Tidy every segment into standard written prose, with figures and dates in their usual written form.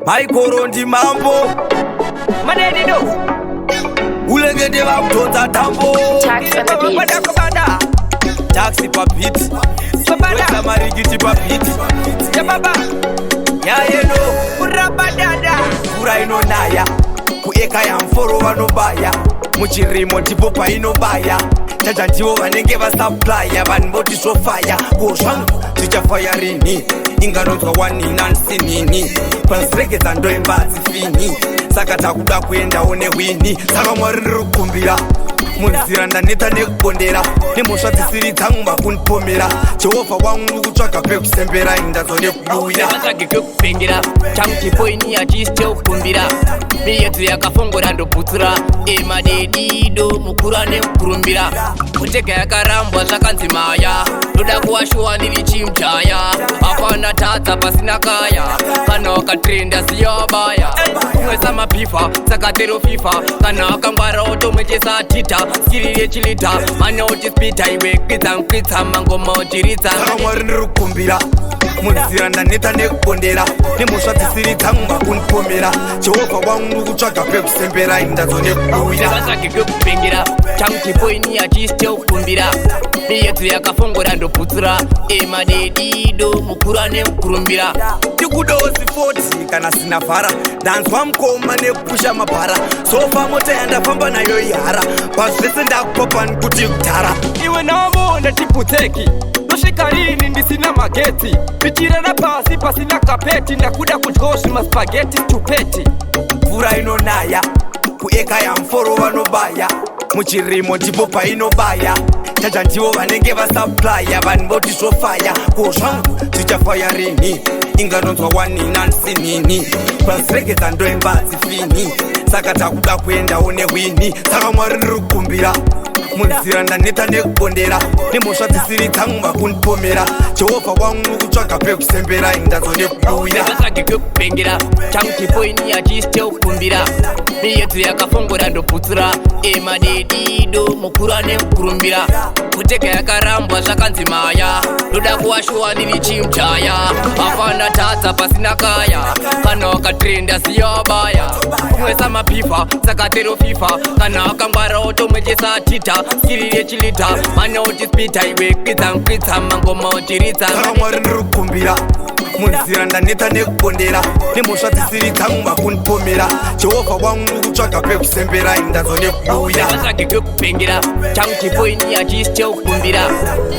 Maikoro ndimambo. Madedido. Ulengende vakutonza tambo. Tax on the beat. Kubada kubada. Taxi pabeat. Kubada. Wesa marikiti pabeat. Ya baba. Nyayeno. Kurabadada. Mvura inonaya kueka yamforo vanobaya muchirimo ndipo painobaya chacha ndivo vanenge vasaplaya vanhu voti zvofaya ko zvangu zvichafaya rini inganonzwa waninansinini pasiregedza ndoimba dzifini saka takuda kuendawo nehwini. Saka Mwari ndiri kukumbira munzira ndaneta nekubondera nemhosva dzisiri dzangu vakundipomera. Jehovha wangu kutsvaga pekusembera indadzo nekubuya. Vatsvage kwekupengera changu chipoini hachisi chekukumbira. Miyedzo yakafongora ndobhutsura emadedido mukuru ane mukurumbira. Kutega yakarambwa zvakanzi maya ndoda kuwashuwa ndiri chimujaya. Hapana tadza pasina kaya kana wakatrenda siyabaya kumwesa mapifa saka tero fifa kana akangwara otomwechesa tita skiri rechilita mane otispita iwe kwidza nkwidza mangoma otiridza. Saka Mwari ndiri kukumbira munzira ndaneta nekubondera nemhosva dzisiri dzangu vakundipomera. Jehovha wangu kutsvaga pekusembera indadzo nekubuya. Vatsvage kwekupengera changu chipoini hachisi chekukumbira. Miyedzo yakafongora ndobhutsura emadedido mukuru ane mukurumbira. Ndikudozi 40 kana sina vhara ndanzwa mukoma nekupusha mabhara sofa mota yandafamba nayo ihara pazvese ndakupapani kuti kudhara. Iwe navo ndatiputseki tosvika rini ndisina magetsi ndichirara pasi pasina kapeti ndakuda kudyawo zvimaspageti tupeti. Mvura inonaya kueka yamforo vanobaya muchirimo ndipo painobaya chacha ndivo vanenge vasaplaya vanhu voti zvofaya ko zvangu zvichafaya rini inganonzwa waninansinini pasiregedza ndoimba dzifini saka takuda kuendawo nehwini. Saka Mwari ndiri kukumbira munzira ndaneta nekubondera nemhosva dzisiri dzangu vakundipomera. Jehovha wangu kutsvaga pekusembera indadzo nekubuya. Vatsvage kwekupengera changu chipoini hachisi chekukumbira. Miyedzo yakafongora ndobhutsura emadedido mukuru ane mukurumbira. Kutega yakarambwa zvakanzi maya ndoda kuwashuwa ndiri chimujaya. Hapana tadza pasina kaya kana wakatrenda siyabaya kumwesa mapifa saka tero fifa kana akangwara otomwechesa tita skiri rechilita mane otispita iwe kwidza nkwidza mangoma otiridza. Saka Mwari ndiri kukumbira munzira ndaneta nekubondera nemhosva dzisiri dzangu vakundipomera. Jehovha wangu kutsvaga pekusembera indadzo nekubuya. Vatsvage kwekupengera changu chipoini hachisi chekukumbira.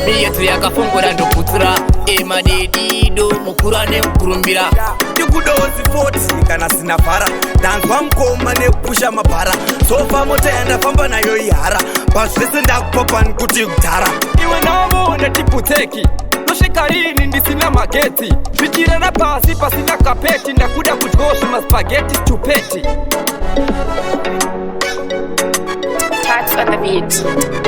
Miyedzo yakafongora ndobhutsura emadedido mukuru ane mukurumbira. Ndikudozi 40 kana sina vhara ndanzwa mukoma nekupusha mabhara sofa mota yandafamba nayo ihara pazvese ndakupapani kuti kudhara. Iwe navo ndatiputseki tosvika rini ndisina magetsi ndichirara pasi pasina kapeti ndakuda kudyawo zvimaspageti tupeti. Tax on the beat.